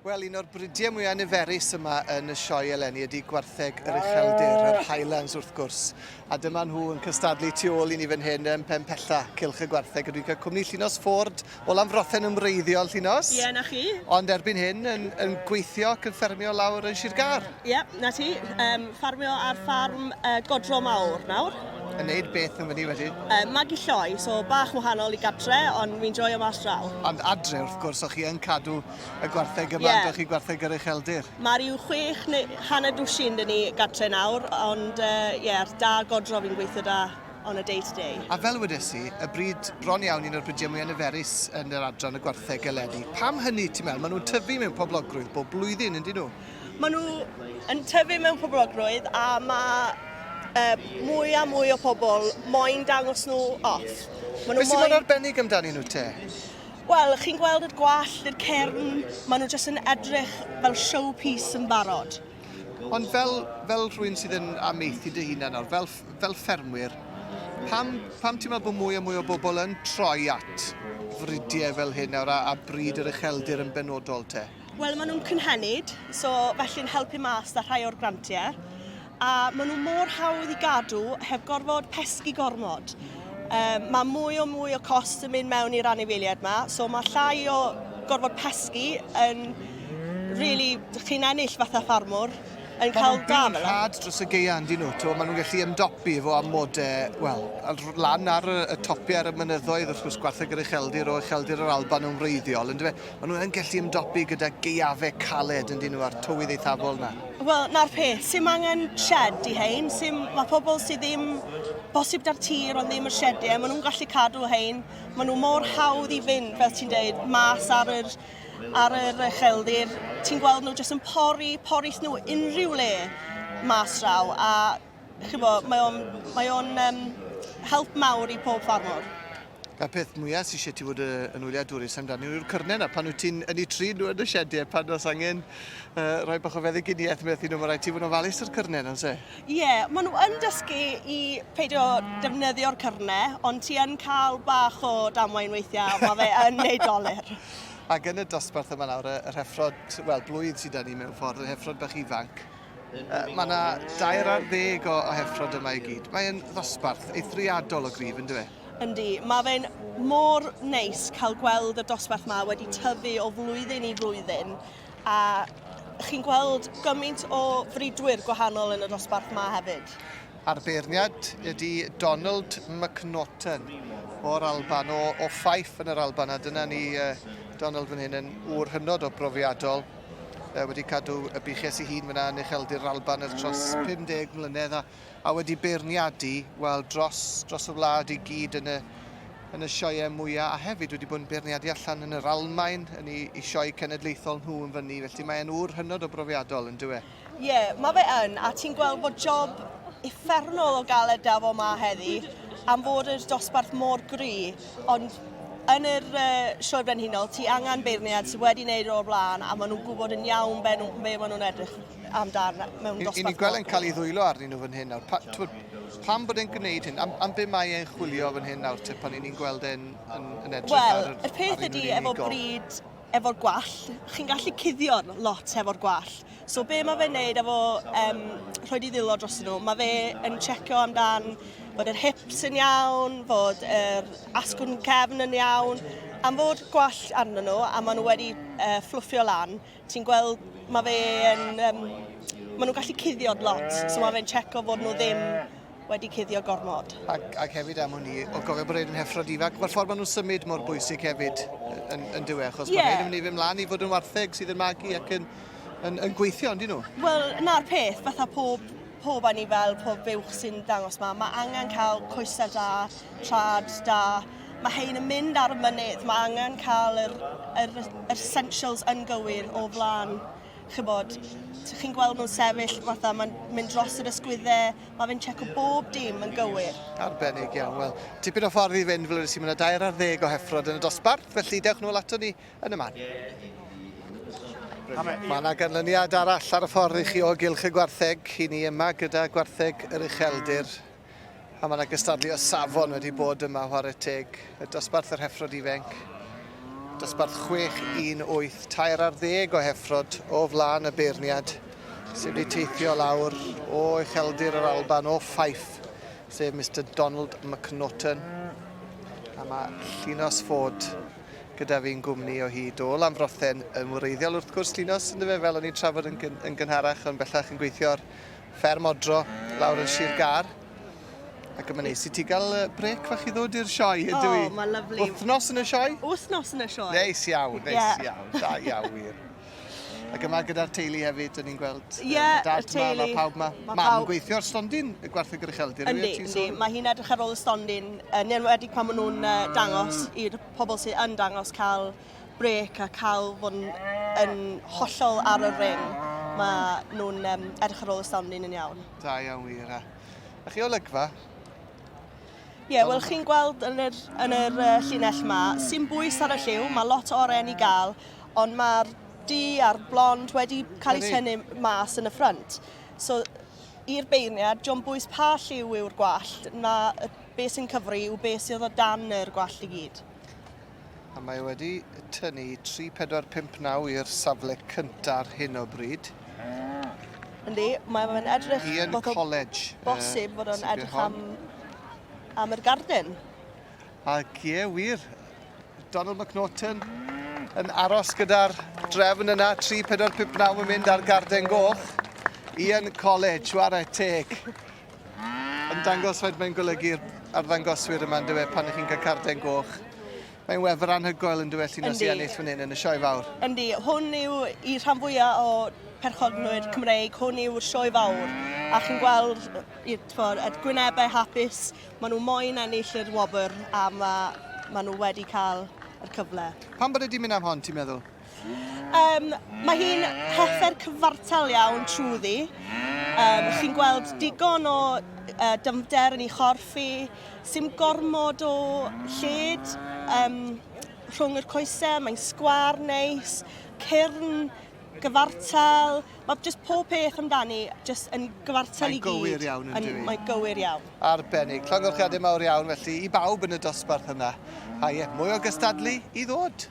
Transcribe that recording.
Wel, un o'r bridiau mwyaf niferus yma yn y sioe eleni ydy gwartheg yr ucheldir, yr Highlands wrth gwrs. A dyma nhw yn cystadlu tu ôl i ni fan hyn ym Pen Pella, Cylch y Gwartheg. A dwi'n cael cwmni Llinos Ford o Lanfrothen yn wreiddiol, Llinos. Ie, na chi. Ond erbyn hyn yn, yn gweithio ac yn ffermio lawr yn Sir Gâr. Ie, na ti. Um, ffarmio ar ffarm uh, Godro Mawr nawr. Yn neud beth yn fyny wedyn? Uh, magu lloi, so bach wahanol i gartre, ond fi'n joio mas draw. Ond adre, wrth gwrs, o'ch chi yn cadw y gwartheg yma, yeah. chi gwartheg yr ucheldir? Mae rhyw chwech neu hanner dwsin dyn ni gartre nawr, ond ie, uh, yeah, da godro fi'n gweithio da on a day to day. A fel wedes i, y bryd bron iawn un o'r brydiau mwyaf niferus yn yr adran y gwartheg eleni. Pam hynny, ti'n meddwl? Maen nhw'n tyfu mewn poblogrwydd bob blwyddyn, yndyn nhw? Maen nhw yn tyfu mewn poblogrwydd a mae uh, mwy a mwy o pobl moyn dangos nhw off. Ma nhw Beth sy'n moyn... arbennig amdanyn nhw te? Wel, chi'n gweld yr gwallt, yr cyrn, maen nhw jyst yn edrych fel showpiece yn barod. Ond fel, fel rhywun sydd yn amaethu dy hunan nawr, fel, fel ffermwyr, pam, pam ti'n meddwl bod mwy a mwy o bobl yn troi at fridiau fel hyn nawr a, a bryd yr ucheldir yn benodol te? Wel, maen nhw'n cynhenid, so felly'n helpu mas 'da rhai o'r grantiau. A maen nhw mor hawdd i gadw heb gorfod pesgi gormod. Um, mae mwy o mwy o cost yn mynd mewn i'r anifeiliaid yma, so mae llai o gorfod pesgi yn really, chi'n ennill fatha ffarmwr yn cael da fel rhad dros y gaeaf yndyn nhw, t'mo' ma' nhw'n gallu ymdopi efo amode, wel, lan ar y, y topiau ar y mynyddoedd, wrth gwrs, gwartheg yr ucheldir o ucheldir yr Alban yn wreiddiol, yndyfe? Maen nhw yn gallu ymdopi gyda gaeafau caled, yndyn nhw, a'r tywydd eithafol 'na. Wel, 'na'r peth, sim angen shed i hein, sim, mae pobl sydd ddim bosib 'da'r tir ond ddim y shediau, maen nhw'n gallu cadw hein, maen nhw mor hawdd i fynd, fel ti'n deud, mas ar yr ar yr ucheldir, ti'n gweld nhw jyst yn pori, porith nhw unrhyw le mas draw, a chybo, mae o'n, mae o'n um, help mawr i pob ffarmwr. A'r peth mwyaf sydd eisiau ti fod yn wyliadwrus amdano yw'r cyrnau yna, pan wyt ti'n yn eu trin nhw yn y siediau, pan oes angen uh, rhoi bach o feddyginiaeth neu beth i nhw, mae rhaid ti fod yn ofalus o'r cyrnau yna, se? Ie, yeah, maen nhw yn dysgu i peidio defnyddio'r cyrnau, ond ti yn cael bach o damwain weithiau, mae fe yn neud dolur. Ac yn y dosbarth yma nawr, yr heffrod, wel, blwydd sydd 'da ni mewn ffordd, yr heffrod bach ifanc, mae yna dair ar ddeg o, o heffrod yma i gyd. Mae'n ddosbarth eithriadol o gryf, yn dyw e? Yndi, mae fe'n mor neis cael gweld y dosbarth yma wedi tyfu o flwyddyn i flwyddyn, a chi'n gweld gymaint o fridwyr gwahanol yn y dosbarth yma hefyd. A'r beirniad ydy Donald McNaughton o'r Alban, o, o Fife yn yr Alban, a dyna ni uh, Donald fan hyn yn ŵr hynod o brofiadol, uh, wedi cadw y buches ei hun fyna yn ucheldir yr Alban ers dros 50 mlynedd a, a wedi beirniadu, wel, dros, dros y wlad i gyd yn y, yn y sioeau mwyaf a hefyd wedi bod yn beirniadu allan yn yr Almaen yn ei, ei sioe cenedlaethol nhw yn fyny, felly mae'n ŵr hynod o brofiadol yn dyw e. Ie, yeah, mae fe yn, a ti'n gweld bod job uffernol o galed da fo ma heddi, am fod yr dosbarth mor gry, ond yn yr uh, sioe brenhinol, ti angen beirniad sydd wedi wneud o'r blaen a maen nhw'n gwybod yn iawn be, nhw, be maen nhw'n edrych amdan mewn dosbarth. I ni'n gweld e'n cael ei ddwylo arnyn nhw fan hyn nawr. Pa, twyd, pam bod e'n gwneud hyn? Am, am be mae e'n chwilio fan hyn nawr, te, pan i ni'n gweld e'n yn, yn edrych Wel, ar, y peth ydy efo bryd efo'r gwallt, chi'n gallu cuddio lot hefo'r gwallt. So be mae fe'n neud efo um, rhoi di ddwylo dros nhw, mae fe yn checio amdan bod yr hips yn iawn, fod yr asgwrn cefn yn iawn, am fod gwallt arnyn nhw a maen nhw wedi uh, fflwffio lan, ti'n gweld mae fe yn... Um, maen nhw'n gallu cuddio lot, so mae fe'n checo fod nhw ddim wedi cuddio gormod. Ac, ac hefyd am hwn i, o gofio bod rhaid yn heffrod ifanc, mae'r ffordd maen nhw'n symud mor bwysig hefyd yn, yn dywe, achos yeah. mae rhaid yn mynd i fynd mlaen i fod yn wartheg sydd yn magu ac yn, yn, yn gweithio, yndyn nhw? Wel, na'r peth, fatha pob, pob anifail, pob buwch sy'n dangos ma, mae angen cael coesau da, trad da, mae hein yn mynd ar y mynydd, mae angen cael yr, yr, yr essentials yn gywir o flaen chybod, chi'n gweld nhw'n sefyll, fatha, mae'n mynd dros yr ysgwyddau, mae fe'n checo bob dim yn gywir. Arbennig iawn. Wel, tipyn o ffordd i fynd, fel ydych chi, mae yna dair ar ddeg o heffrod yn y dosbarth, felly dewch nôl ato ni yn y man. Mae yna ganlyniad arall ar y ffordd i chi o gylch y gwartheg i ni yma gyda gwartheg yr ucheldir. A mae yna gystadlu o safon wedi bod yma, whare teg, y dosbarth yr heffrod ifenc. Dosbarth 6, 1, 8, tair ar ddeg o heffrod o flaen y beirniad sydd wedi teithio lawr o ucheldir yr Alban o Fife, sef Mister Donald McNaughton. A mae Llinos Ford gyda fi'n gwmni o hyd o Lanfrothen yn wreiddiol wrth gwrs Llinos, ynddo fe, fel o'n i'n trafod yn, gyn, yn gynharach, ond bellach yn gweithio ar fferm odro lawr yn Sir Gâr. Ac yma neis i ti gael brec fach i ddod i'r sioe, ydw i? O, mae lyfli. Wythnos yn y sioe? Wythnos yn y sioe. Neis iawn, neis yeah. iawn, da iawn wir. Ac yma gyda'r teulu hefyd, dyn ni'n gweld Ie, yeah, dad y teulu. Ma, mae pawb ma. Ma Mam pawb... gweithio ar stondin y gwartheg yr ucheldir. Yndi, yndi. Mae hi'n edrych ar ôl y stondin, yn enwedig pan maen nhw'n dangos i'r pobl sydd yn dangos cael brêc a cael fod yn, yn hollol ar y ring. Mae nhw'n um, edrych ar ôl y stondin yn iawn. Da iawn wir. A, a chi olygfa? Ie, yeah, wel chi'n gweld yn yr, yn yr uh, llinell ma, sy'n bwys ar y lliw, mae lot o oren i gael, ond mae'r du a'r blond wedi cael eu tynnu mas yn y ffrynt. So, i'r beirniad, dio'm bwys pa lliw yw'r gwallt, na be sy'n cyfri yw be sydd o dan yr gwallt i gyd. A mae wedi tynnu 3, 4, 5, 9 i'r safle cynta ar hyn o bryd. Yndi, mae fe'n edrych... Ian College. Bosib fod o'n edrych am, am yr garden. Ac ie, wir. Donald McNaughton yn aros gyda'r drefn yna, 3, 4, 5, 9 yn mynd ar garden goch. Ian College, ware teg. Yn dangos faint mae'n golygu'r arddangoswyr yma, yn pan ych chi'n cael carden goch. Mae'n wefr anhygoel yn dweud Llinos i ennill fan hyn yn y sioe fawr. Yndi, hwn yw i rhan fwyaf o perchonwyr Cymreig, hwn yw'r sioe fawr. A chi'n gweld y gwynebau hapus, maen nhw moyn ennill yr wobr a mae ma nhw wedi cael yr cyfle. Pam bod wedi mynd am hon, ti'n meddwl? Um, mae hi'n heffer cyfartal iawn trwyddi. Um, chi'n gweld digon o uh, dyfnder yn ei chorff hi, sy'n gormod o lled um, rhwng yr coesau, mae'n sgwâr neis, cyrn gyfartal, mae jyst pob peth amdani jyst yn gyfartal i gyd. Mae'n gywir iawn yn dyw Mae'n gywir iawn. Arbennig. Llongyfarchiadau mawr iawn felly i bawb yn y dosbarth yna. A ie, mwy o gystadlu i ddod.